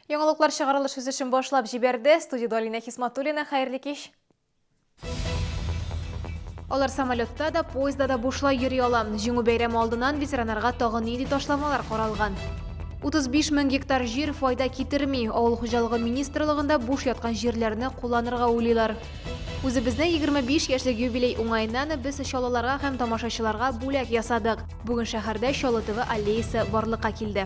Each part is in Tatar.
Яңалыклар чыгарылыш үз эшен башлап җибәрде. Студиядә Алинә Хисматуллина. Хәерле кич. Алар самолетта да, поездда да бушлай йөри ала. Җиңү бәйрәме алдыннан ветераннарга тагын нинди ташламалар каралган? 35 мең гектар җир файда китерми. Авыл хуҗалыгы министрлыгында буш яткан җирләрне кулланырга уйлыйлар. Үзебезнең 25 яшьлек юбилей уңаеннан без чаллыларга һәм тамашачыларга бүләк ясадык. Бүген шәһәрдә Чаллы ТВ аллеясы барлыкка килде.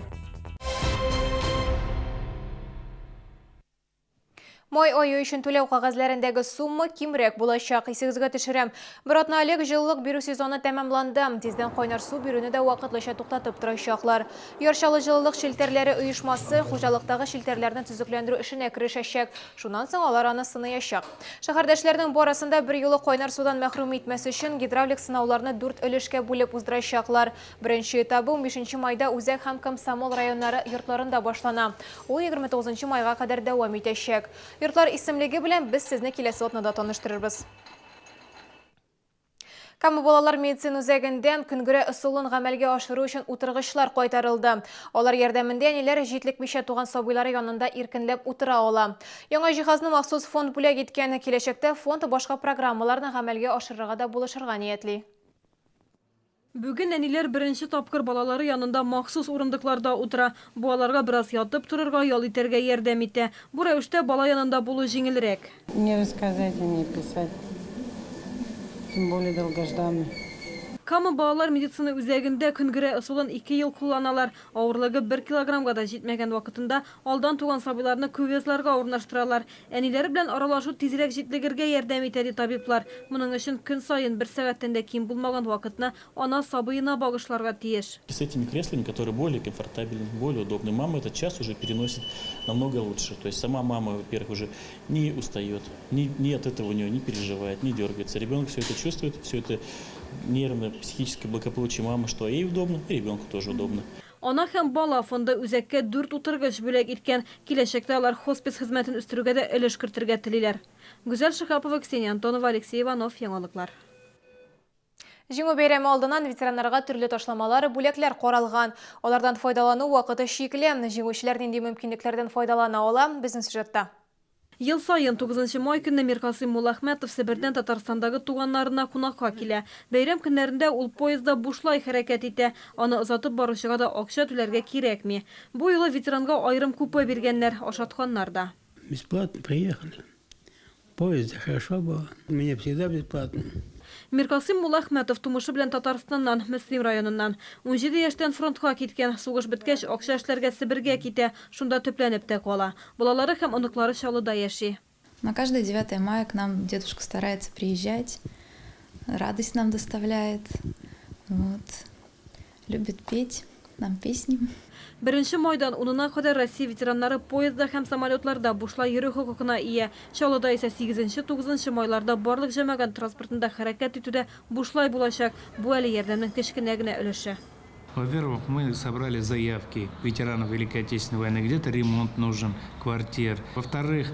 Май ае өчен түләү кәгазьләрендәге сумма кимрәк булачак. Исегезгә төшерәм, бер атна элек җылылык бирү сезоны тәмамланды. Тиздән кайнар су бирүне дә вакытлыча туктатып торачаклар. Яр Чаллы җылылык челтәрләре оешмасы хуҗалыктагы челтәрләрне төзекләндерү эшенә керешәчәк. Шуннан соң алар аны сыныячак. Шәһәрдәшләрнең барысын да берьюлы кайнар судан мәхрүм итмәс өчен гидравлик сынауларны дүрт өлешкә бүлеп уздырачаклар. Беренче этабы унбишенче майда Үзәк һәм Комсомол районнары йортларында башлана. Ул 29 майга кадәр дәвам итәчәк. Йортлар исемлеге белән без сезне киләсе атнада таныштырырбыз. Кама балалар медицина үзәгендә көнгерә ысулын гамәлгә ашыру өчен утыргычлар кайтарылды. Алар ярдәмендә әниләр җитлекмичә туган сабыйлары янында иркенләп утыра ала. Яңа җиһазны махсус фонд бүләк иткән. Киләчәктә фонд башка программаларны гамәлгә ашырырга да булышырга ниятли. Бүген әниләр беренче тапкыр балалары янында махсус урындыкларда утыра. Бу аларга бераз ятып торырга, ял итәргә ярдәм итә. Бу рәвештә бала янында булу җиңелрәк. Не рассказать и не описать, тем более долгожданный. Кама балалар медицина үзәгендә көнгерә ысулын ике ел кулланалар. Авырлыгы бер килограммга да җитмәгән вакытында алдан туган сабыйларны кювезларга урнаштыралар. Әниләре белән аралашу тизрәк җитлегергә ярдәм итә, ди табиблар. Моның өчен көн саен бер сәгатьтән дә ким булмаган вакытны ана сабыена багышларга тиеш. С этими креслами, которые более комфортабельны, более удобны, мама этот час уже переносит намного лучше. То есть сама мама, во-первых, уже не устает, ни, ни от этого у нее не переживает, не дергается. Ребенок все это чувствует, все это нервное, психическое благополучие мамы, что ей удобно, и ребенку тоже удобно. Ана һәм бала фонды үзәккә дүрт утыргыч бүләк иткән. Киләчәктә алар хоспис хезмәтен үстерүгә дә өлеш кертергә телиләр. Гүзәл Шиһапова, Ксения Антонова, Алексей Иванов, Яңалыклар. Җиңү бәйрәме алдыннан ветераннарга төрле ташламалар, бүләкләр каралган. Алардан файдалану вакыты чикле. Җиңүчеләр нинди мөмкинлекләрдән файдалана ала, безнең сюжетта. Ел саен тугызынчы май көнне Миркасыйм Муллахмәтов Себердән Татарстандагы туганнарына кунакка килә. Бәйрәм көннәрендә ул поездда бушлай хәрәкәт итә, аны озатып баручыга да акча түләргә кирәкми. Бу юлы ветеранга аерым купе биргәннәр, ашатканнар да. Бесплатно приехали. В поезде хорошо было. У меня всегда бесплатно. Миркасыйм Муллахмәтов тумышы белән Татарстаннан, Мөслим районыннан. 17 яшьтән фронтка киткән. Сугыш беткәч, акча эшләргә Себергә китә, шунда төпләнеп тә кала. Балалары һәм оныклары Чаллыда яши. На каждое девятое мая к нам дедушка старается приезжать, радость нам доставляет, вот, любит петь нам песни. Беренче майдан унына кадәр Россия ветераннары поездда һәм самолетларда бушлай йөрү хокукына ия. Чаллыда исә сигезенче, тугызынчы майларда барлык җәмәгать транспортында хәрәкәт итү дә бушлай булачак. Бу әле ярдәмнең кечкенә генә өлеше. Во-первых, мы собрали заявки ветеранов Великой Отечественной войны, где-то ремонт нужен квартир. Во-вторых,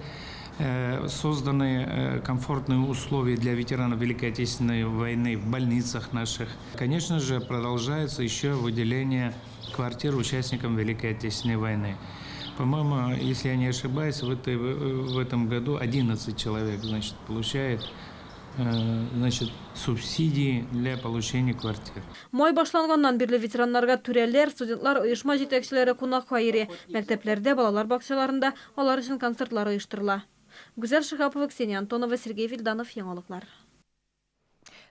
э, созданы э, комфортные условия для ветеранов Великой Отечественной войны в больницах наших. Конечно же, продолжается еще выделение квартир участникам Великой Отечественной войны. По-моему, если я не ошибаюсь, в, этой, в этом году 11 человек значит, получает Э, значит, субсидии для получения квартир. Май башланганнан бирле ветераннарга түрәләр, студентлар, оешма җитәкчеләре кунакка йөри. Мәктәпләрдә, балалар бакчаларында алар өчен концертлар оештырыла. Гүзәл Шиһапова, Ксения Антонова, Сергей Вильданов, Яңалыклар.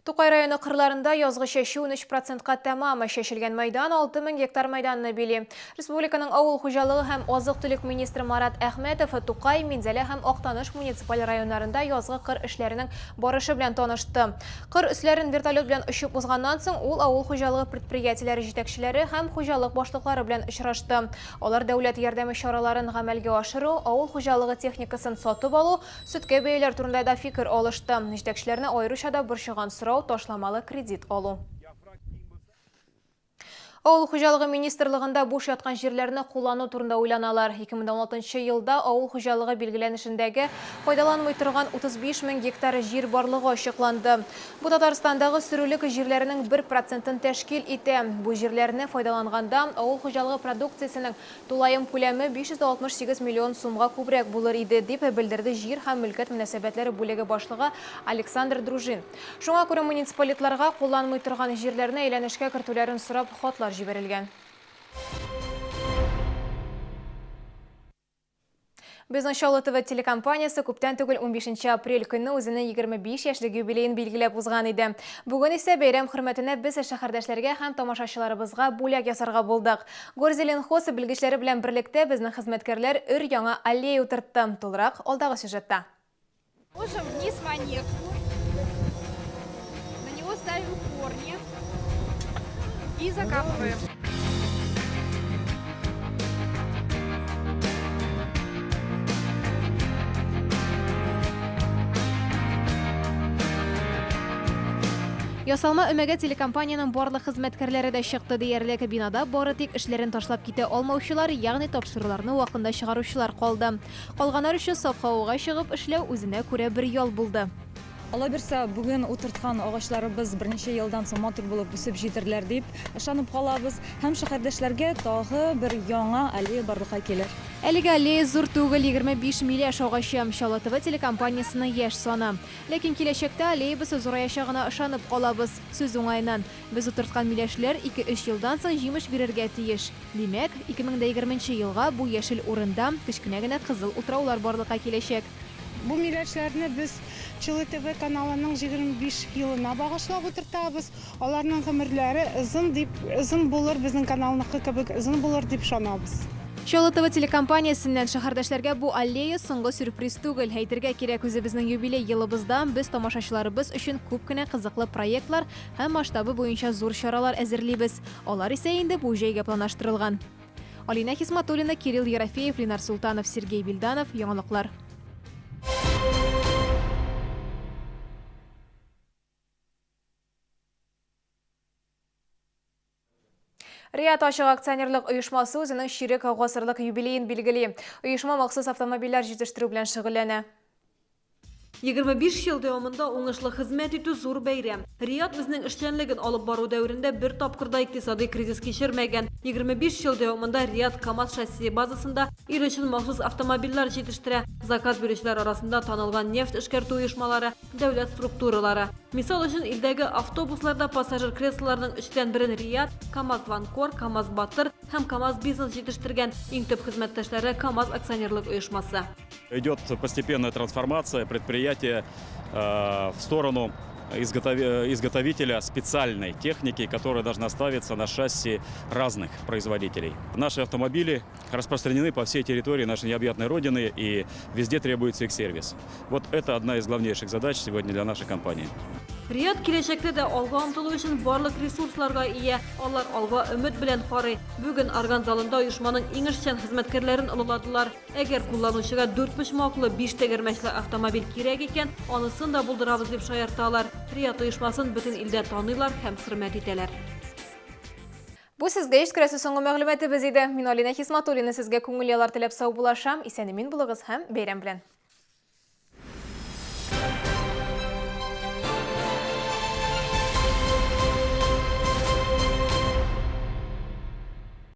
Тукай районы кырларында язгы чәчү 13 процентка тәмам. Чәчелгән мәйдан 6000 гектар мәйданны били. Республиканың авыл хуҗалыгы һәм азык-төлек министры Марат Әхмәтов Тукай, Минзәлә һәм Актаныш муниципаль районнарында язгы кыр эшләренең барышы белән танышты. Кыр өсләрен вертолет белән очып узганнан соң, ул авыл хуҗалыгы предприятиеләре җитәкчеләре һәм хуҗалык башлыклары белән очрашты. Алар дәүләт ярдәме чараларын гамәлгә ашыру, авыл хуҗалыгы техникасын сатып алу, Сөткә бәяләр турында да фикер алышты. Җитәкчеләрне аеруча да борчыган сорау, ташламалы кредит алу. Авыл хуҗалыгы министрлыгында буш яткан җирләрне куллану турында уйланалар. 2016 нчы елда авыл хуҗалыгы билгеләнешендәге файдаланмый торган 35 мең гектар җир барлыгы ачыкланды. Бу Татарстандагы сөрүлек җирләренең бер процентын тәшкил итә. Бу җирләрне файдаланганда авыл хуҗалыгы продукциясенең тулаем күләме 568 миллион сумга күбрәк булыр иде, дип белдерде җир һәм мөлкәт мөнәсәбәтләре бүлеге башлыгы Александр Дружин. Шуңа күрә муниципалитларга кулланмый торган җирләрне әйләнешкә кертүләрен сорап хатлар җибәрелгән. Безнең Чаллы ТВ телекомпаниясе күптән түгел 15 апрель көнне үзенең 25 яшьлек юбилеен билгеләп узган иде. Бүген исә бәйрәм хөрмәтенә без шәһәрдәшләргә һәм тамашачыларыбызга бүләк ясарга булдык. Горзеленхоз белгечләре белән берлектә безнең хезмәткәрләр өр-яңа аллея утыртты. Тулырак алдагы сюжетта. Ложим вниз монетку, на него ставим корни и закапываем. Ясалма өмәгә телекомпаниянең барлык хезмәткәрләре дә чыкты диярлек. Бинада бары тик эшләрен ташлап китә алмаучылар, ягъни тапшыруларны вакытында чыгаручылар калды. Калганнар өчен саф һавага чыгып эшләү үзенә күрә бер ял булды. Аллабирса, бүген утырткан агачларыбыз берничә елдан соң матур булып үсеп җитерләр дип ышанып калабыз. Һәм шәһәрдәшләргә тагы бер яңа аллея барлыкка килер. Әлеге аллея зур түгел, 25 миләш агачы. Чаллы ТВ телекомпаниясенең яшь саны. Ләкин киләчәктә аллеябыз зураячагына ышанып калабыз. Сүз уңаеннан, без утырткан миләшләр ике-өч елдан соң җимеш бирергә тиеш. Димәк, 2020 нче елга бу яшел урында кечкенә генә кызыл утраулар барлыкка киләчәк. Бу миләшләрне без Чылы ТВ каналының 25 елына багышлап утыртабыз. Аларның гомерләре озын дип, озын булыр, безнең каналныкы кебек озын булыр дип ышанабыз. Чаллы ТВ телекомпаниясеннән шәһәрдәшләргә бу аллея соңгы сюрприз түгел. Әйтергә кирәк, үзебезнең юбилей елыбызда без тамашачыларыбыз өчен күп кенә кызыклы проектлар һәм масштабы буенча зур чаралар әзерлибез. Алар исә инде бу җәйгә планлаштырылган. Алинә Хисматуллина, Кирилл Ерофеев, Ленар Султанов, Сергей Вильданов, Яңалыклар. Риат ачык акционерлык оешмасы үзенең чирек гасырлык юбилеен билгели. Оешма махсус автомобильләр җитештерү белән шөгыльләнә. 25 ел дәвамында уңышлы хезмәт итү зур бәйрәм. Риат үзенең эшчәнлеген алып бару дәверендә бер тапкыр да икътисадый кризис кичермәгән. 25 ел дәвамында Риат КАМАЗ шассие базасында ил өчен махсус автомобильләр җитештерә. Заказ бирүчеләр арасында танылган нефть эшкәртү оешмалары, дәүләт структуралары. Мисал өчен, илдәге автобусларда пассажир креслоларының өчтән берен Риат, КАМАЗ Ванкор, КАМАЗ Батыр һәм КАМАЗ Бизнес җитештергән. Иң төп хезмәттәшләре КАМАЗ акционерлык оешмасы. Идет постепенная трансформация предприятия э, в сторону изготовителя специальной техники, которая должна ставиться на шасси разных производителей. Наши автомобили распространены по всей территории нашей необъятной Родины и везде требуется их сервис. Вот это одна из главнейших задач сегодня для нашей компании. Риат киләчәктә дә алга омтылу өчен барлык ресурсларга ия. Алар алга өмет белән карый. Бүген Орган залында оешманың иң эшчән хезмәткәрләрен олыладылар. Әгәр кулланучыга дүртпочмаклы, биш тәгәрмәчле автомобиль кирәк икән, анысын да булдырабыз, дип шаярта алар. Риат оешмасын бөтен илдә таныйлар һәм хөрмәт итәләр. Бу сезгә җиткерәсе соңгы мәгълүматыбыз иде. Мин Алинә Хисматуллина сезгә күңел яллар теләп саубуллашам. Исән-имин булыгыз һәм бәйрәм белән!